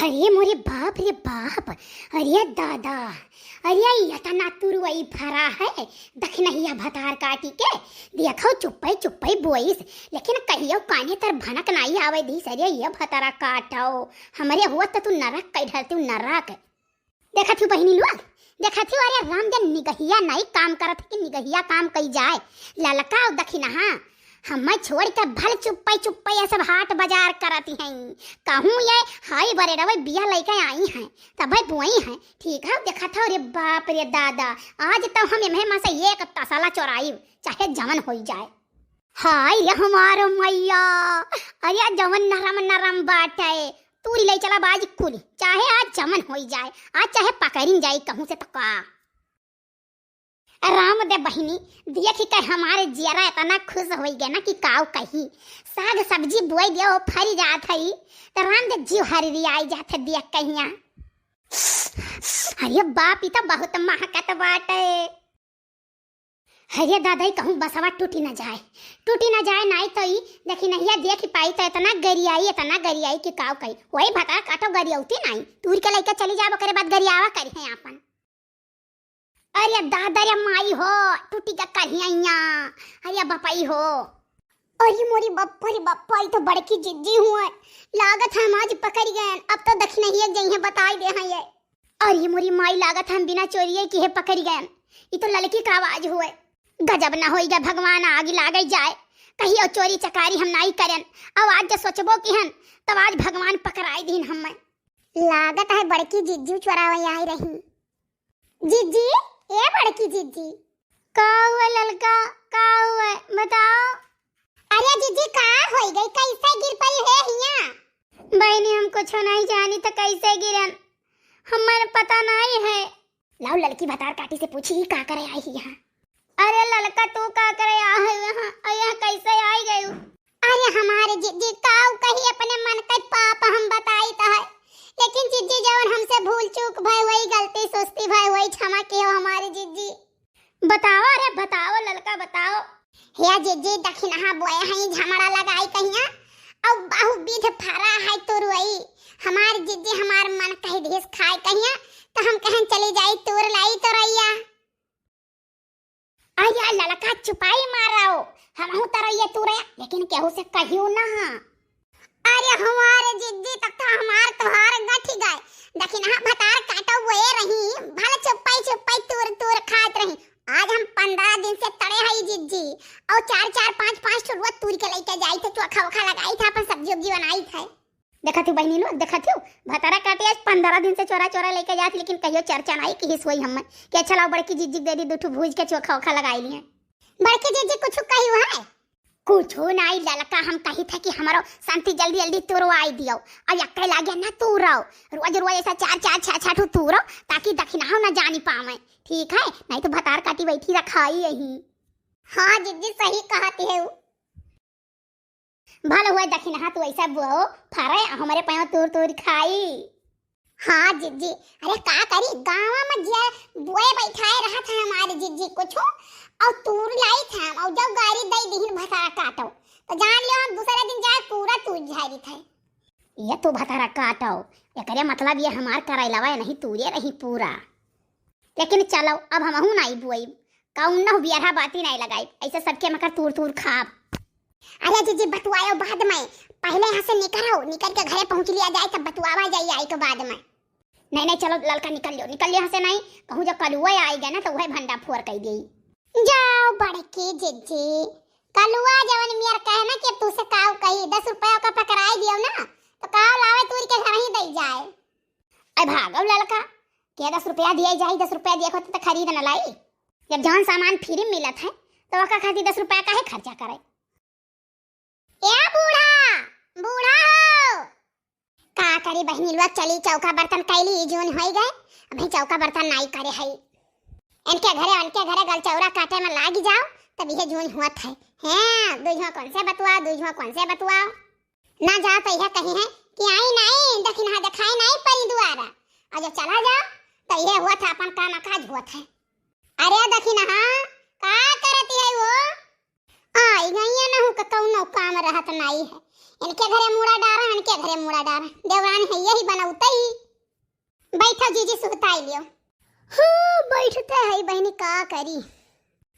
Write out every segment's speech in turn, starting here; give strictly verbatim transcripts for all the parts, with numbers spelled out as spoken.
अरे मोरे बाप रे बाप, अरे दादा, अरे एतना तुरई फरा है, दखिनहिया भतार काटी के, देखउ चुप्पइ चुप्पइ बोइस, लेकिन कहियो काने तर भनक नाहीं आवइ दिहिस, अरे ए भतरा काटउ, हमरे होत त तू नरक कइ ढरतिउ नरक। देखत हिउ बहिनी लोग, देखत हिउ, अरे राम दे निगहिया नाहीं काम करत है कि निगहिया काम कइ जाए, ललका अउ दखिनहा, हम्मइ छोड़ि के भल चुप्पइ चुप्पइ ए सब हाट बजार करत हइँ। कहूँ ए हाई बरेडवइ बिया लइके आई हैं, तबइ बोई हैं। ठीक है, देखत हउ, रे बाप रे दादा, आज तउ हम एम्हे मा से एक तसला चोराइब, चाहे जवन होइ जाए। हाय रे हमार मइया, अरे जवन नरम नरम बाटइ, तूरि लइ चला बाज कुल, चाहे आज जवन होइ जाए, आज चाहे पकड़िन जाई कहूँ से त का। राम दे बहिनी, देखि के हमार जियरा एतना खुस होइ गए ना कि काउ कही। साग सब्जी बोइ दियो, फरि जात हइ, त राम दे जिउ हरिरी आइ जात हइ देख कहिया। अरे बाप, ई त बहुत महकत बाटइ। अरे दादा, ई कहूँ बसवा टूटि न जाए, टूटि न जाए, नाहीं त ई दखिनहिया देखि पाई त एतना गरियाई, एतना गरियाई कि काउ कही। ओही भतार काटउ गरियउती नाहीं, तूरि के लइके चली जाब, ओकरे बाद गरियावा करिहइँ आपन। अरे दादा रे माई हो, टूटि के करिहइँ, अरे बपई हो। अरे मोरी बप्पा रे बप्पा, ई तो बड़की जिज्जी हुवइँ। लागत है हम आज पकरि गएन। अब तो दखिनहिया जइहइँ बताइ देहइँ ये। अरे मोरी माई, लागत है हम बिना चोरिये किहे पकरि गएन। ई तो ललकी का आवाज हुवइँ। गजब न होइ गए भगवान, आगि लागइ जाए। कहियो चोरी चकारी हम नाहीं करेन। अब आज जे सोचबो किहन, तब आज भगवान पकराइ दिहिन हम्मइ। लागत है बड़की जिज्जी चोरावइ आइ रही। जिज्जी, ए बड़की जिज्जी। का हुआ ललका, का हुआ, बताओ। अरे जिज्जी, का होइ गइ, कइसे गिर परी हे हियाँ? बहिनी, हम कुछो नाहीं जानी त कइसे गिरन, हम्मर पता नाहीं है। लाउ ललकी भतार काटी से पूछी, ई का करे आई ही यहाँ? अरे ललका, तू का करे आ है यहाँ? अरे यहाँ कइसे आइ गयू? अरे हमार जिज्जी, काउ कही, अपने मन के पाप हम बताइत है। लेकिन जिज्जी, जवन हमसे भूल चूक भय होई, गलती सुस्ती भय होई, क्षमा किहो हमार जिज्जी। बताओ, अरे बताओ ललका, बताओ। हे जिज्जी, दखिनहा बोए हइँ झमड़ा लगाइ कहिया, अउ बहुविध फरा है तुरई। हमार जिज्जी, हमार मन कहि दिहिस खाए कहिया, त हम कहेन चली जाई तूर लाई तुरइया। अरे ललका, चुपाई मारउ, हमहूँ तरइया तूरे, लेकिन केहू से कहियो ना। अरे हमार जिज्जी, तक तो हमार तोहार गठि गए। दखिनहा भतार काटउ बोए रही, भल चुप्पई चुप्पई तूर तूर खात रही। आज हम पन्द्रह दिन से तड़े हई जिज्जी, अउ चार चार पाँच पाँच ठो रोज तूर के लइके जाइत है, चोखा ओखा लगाइत है, अपन सब्जी उब्जी बनाइत है। देखत हिउ बहिनी लोग, देखत हिउ, भतारा काटी आज पन्द्रह दिन से चोरा चोरा लइके जात, लेकिन कहियो चर्चा नाहीं किहिस होई हम्मइ कि अच्छा लाउ बड़की जिज्जी के दे दी, दू ठो भूज के चोखा ओखा लगाइ लिहे। बड़की जिज्जी कुछु कही हुआ है? कुछु नाहीं ललका, हम कहित है कि हमरो संती जल्दी जल्दी तुरवाइ दियो, अउ यक्के लागे ना तूरो, रोज रोज ऐसा चार चार छह छह ठो तूरो, ताकि दखिनहा ना जानी पावे, ठीक है? नाहीं तो भतार काटी बैठी रखाई यही। हाँ जिज्जी, सही कहत है। भल हुए दखिनहा तू ऐसा बुआओ, फरे हमरे पयो तूर तूर खाई। हाँ जिज्जी, अरे का करी, गाँव में जे बोए बैठाए रहत है हमार जिज्जी कुछु, अउ तूर लाइत है, अउ जब गारी दइ दिहिन भतार काटउ, त जान लियो हम दूसरे दिन जाए पूरा तूर झारित है। ये तू भतार काटउ, एकरे मतलब ये हमार करैलवा ये नहीं तूरे रही पूरा। लेकिन चलो, अब हमहू नाहीं बोइब, कउनो बियरहा बाती नाहीं लगाइब, ऐसे सबके मकर तूर तूर खाब। अरे जिज्जी, बतुआयो बाद में, पहिले यहाँ से निकरो, निकर के घरे पहुँच लिया जाए, तब बतुआवा जाई आई के बाद में। नहीं, नहीं, चलो ललका निकल लियो, निकल लियो यहाँ से, नहीं कहूँ जो कलुआ आइ गए ना तो वह भंडा फोर कइ देई। जाओ बड़की जिज्जी, कलुआ जवन मियर कहे ना कि तू से काव कही, दस रुपया का पकड़ाई दियो ना, तो काव लावे तूर के घर ही दई जाए। अरे भागो ललका, के दस रुपया दिया जाई, दस रुपया दिया होते तो खरीद न लाई। जब जौन सामान फ्री मिलत है, तो ओका खातिर दस रुपया काहे खर्चा करे? ए बूढ़ा, बूढ़ा हो। का करी बहिनी लोग, चली चौका बर्तन कैली, ई जून होई गए, अभी चौका बर्तन नाई करे है। इनके घरे, उनके घरे गलचौरा काटे में लागी जाओ, तब ये जून हुआ था। हैं, दूजवा कौन से बतुआ, दूजवा कौन से बतुआ। ना जाओ तो यह कही है कि आई नाई, दखिनहा देखाई नाई परी दुआरा। और जब चला जाओ तो यह हुआ था अपन काम काज हुआ था। अरे दखिनहा, का करती है वो? आई गई है ना, का कौनो काम रहत नाई है। इनके घरे मुड़ा डारा, इनके घरे मुड़ा डारा। देवरानी है यही बनौते ही। बैठो जीजी, सुहताई लियो। हो, बैठते है बहिनी, का करी?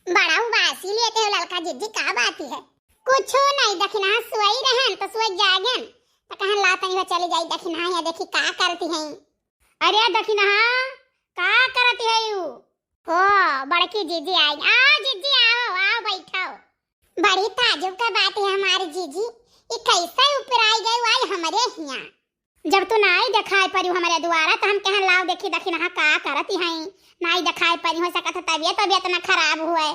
बड़ा उबासी लेते हो ललका जीजी, का बात है? कुछो नहीं, दखिनहा सोई रहन तो सोई जागन, तो कहन ला तनी हो चली जाई दखिनहा, या देखी का करती हैं। अरे दखिनहा, का करती है यू? हो, बड़की जीजी आई। आओ जीजी, आओ, आओ, बैठो। बड़ी ताजुब का बात है हमारी जीजी, ये कैसे ऊपर आई गई आई हमरे हिया? जब तू नाई देखाई परी हमरे दुआरा, तो हम कहन लाओ देखी दखिनहा का करती हैं। नाई देखाई परी, हो सकत है तबियत, तबियत ना खराब हुए।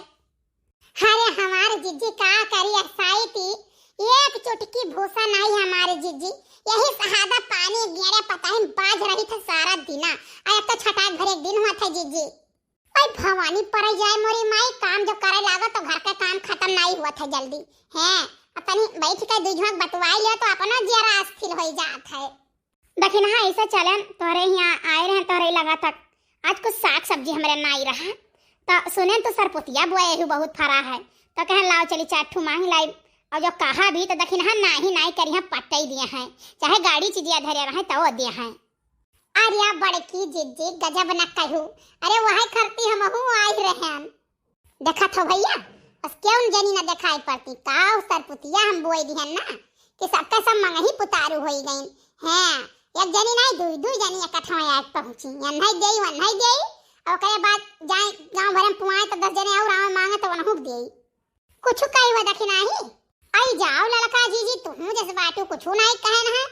अरे हमार जीजी का करी, असाई थी, एक चुटकी भूसा नाई हमार जीजी, यही सहादा पानी गेड़े पताही बाज रही थे सारा दिना, और अब तो छटाक भर एक दिन हुआ था जीजी। ओए भवानी परे जाए मोरी माई, काम जो करे लागो तो घर का काम खत्म नाई हुआ था जल्दी। हैं, अब तनी बैठ के दुई झोंक बतवाई लियो तो अपना जियरा अस्थिर होई जात है। दखिनहा ऐसे चलेन, तोहरे हियाँ आए रहन, तोहरे लगा तक आज कुछ साग सब्जी हमरे नाई रहा, तो सुनेन तो सरपुतिया बोए हु बहुत फरा है, तो कहन लाओ चली चार ठू मांग लाई, और जो कहा भी तो दखिनहा नाही नाही करी, हम पट्टई दिए हैं, चाहे गाड़ी चीजिया धरे रहे तो दिए हैं। अरे बड़की जिज्जी गजब न कहू, अरे वह खरती हमहू आई रहन। देखत हो भैया, बस केहू जनी न देखाई पड़ती। का उ सरपुतिया हम बोई दिहन ना कि सबके सब मंगही पुतारू होई गईन। हैं, एक जनी नहीं, दुई दुई जनी इकट्ठा आके पहुंची। एन्हई देई, ओन्हई देई, और ओकरे बाद जाए गांव भर में पुआए तो दस जने और आवे मांगे तो ओनहू के देई। कुछ कही हुआ देखी नाही। आई जाओ ललका जीजी, तुहू जस बाटू कुछ नहीं कहन है।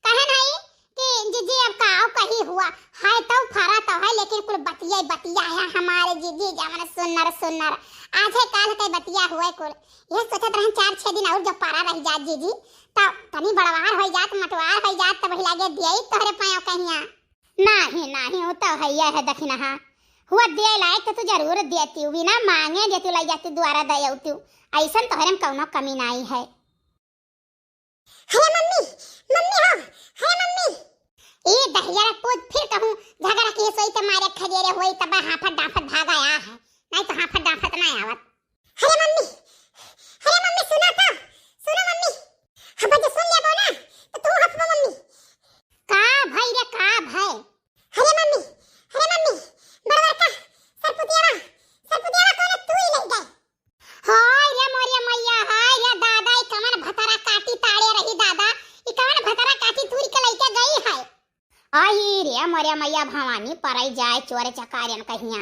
कहन है कि जीजी अब का कही हुआ, है तो फरा तो है, लेकिन कुल बतिया ही बतिया है हमारे जीजी, जवन सुन्नर सुन्नर। आज है काल के बतिया हुए कुल। यह सोचत रहन चार छह दिन और जब पारा रह जात जीजी, तब तनी बड़वार हो जात, मटवार हो जात, तब ही लागे दिया ही तोहरे पायो कहिया। नाही, नाही, वो तो है, यह है दखिनहा। हुआ दिए लायक तो तू जरूर देती, बिना मांगे देती, लाई जाती, दुआरा दे आती। ऐसन तोहरे में कौनो कमी नाही है। अरे मम्मी, मम्मी हो, अरे मम्मी। ए दहिया रे पूत, फिर कहूँ झगड़ा के सोई त मारे खदेरे होई, तब हाफत डाफत भागा आया है, नहीं तो हाफत डाफत ना आवत। अरे मम्मी, अरे मम्मी सुना तो, सुनो मम्मी। हम जो सुन लेबो ना, तो तू हंसबो मम्मी। का भाई रे, का भाई? अरे मम्मी, अरे मम्मी, बड़वर का सरपुतियावा, सरपुतियावा कौन तू ही ले गए? हाय रे मोरे मैया, हाय रे दादा, ई कवन भतरा काटी ताड़े रही दादा, ई कवन भतरा काटी तूर के लइके गई है? आई रे मोरे मैया भवानी, परई जाए चोर चकारियन कहिया।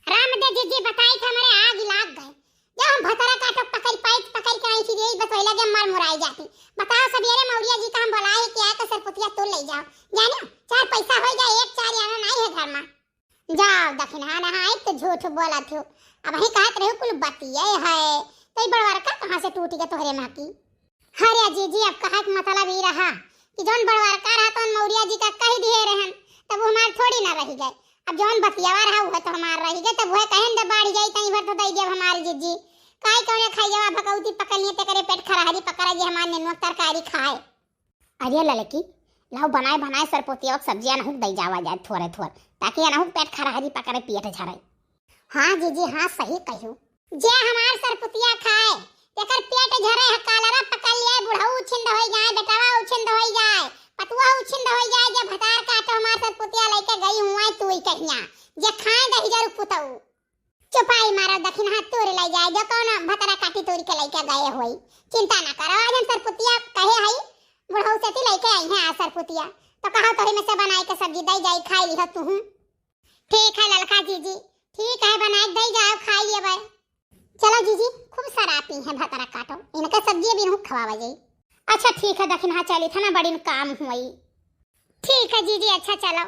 राम दे जीजी बताई थे, हमरे आग लाग गए। जब हम भतरा काटो पकड़ पाई, पकड़ के आई फिर यही बतवैला के मर मुराई जाती। बताओ सबेरे मौरिया जी का हम बोलाए कि आए तो सरपुतिया तोड़ ले जाओ। जानो, चार पैसा हो जाए, एक चार आना नहीं है घर में। जाओ दखिनहा, नहाई तो झूठ बोलत हो। अब ही कहत रहो कुल बतिये है, तो ई बड़वरका कहाँ से टूट गया तोहरे माँ की? अरे जीजी, अब कहा के मतलब ई रहा कि जौन बड़वरका रहा तौन मौरिया जी का कह दिए रहन, तब वो हमार थोड़ी ना रह गए। अब जौन बतियावा रहा वो तो हमार रह गए, तब वह कहन दे बाढ़ जाई तई भर तो दे दिया हमार जीजी। काई कौने खाई जवा भकौती पकड़ लिए तेकरे पेट खराहरी पकड़ा जे हमार नेनुआ तरकारी खाए। अरे ललकी, लाओ बनाए बनाए सरपोतिया के सब्जी अनहुक दई जावा जाए थोरे थोर, ताकि अनहुक पेट खराहरी पकड़े पेट झरे। हाँ जीजी, हाँ सही कहू। जे हमार सरपुतिया खाए, तेकर पेट झरे है, कालरा पकड़ लिया, बुढ़ऊ उछिंद होई जाए, बेटवा उछिंद होई जाए, पतुआ उछिंद होई जाए, जे भतार काटो हमार सरपुतिया लइके गई हुआ तू ही कहिया, जे खाए दही जरू पुतऊ। चुपाई मारो दखिनहा तूर लई जाए, जो कौनो भतरा काटी तूर के लइके गए होई। चिंता ना करो, आज हम सरपुतिया कहे हई, बुढ़ऊ से ती लइके आई हैं आज सरपुतिया, तो कहो तो ही में से बनाई के सब्जी दई जाई, खाई लिहो तुहू। ठीक है ललका जीजी, ठीक है, बनाए दई जाओ, खाई लेबै। चलो जीजी, खूब सरापी हैं भतरा काटो, इनके सब्जी अभी इनहू खवावा जाई। अच्छा ठीक है दखिनहा, चली था ना, बड़ी काम हुई। ठीक है जीजी, अच्छा चलो।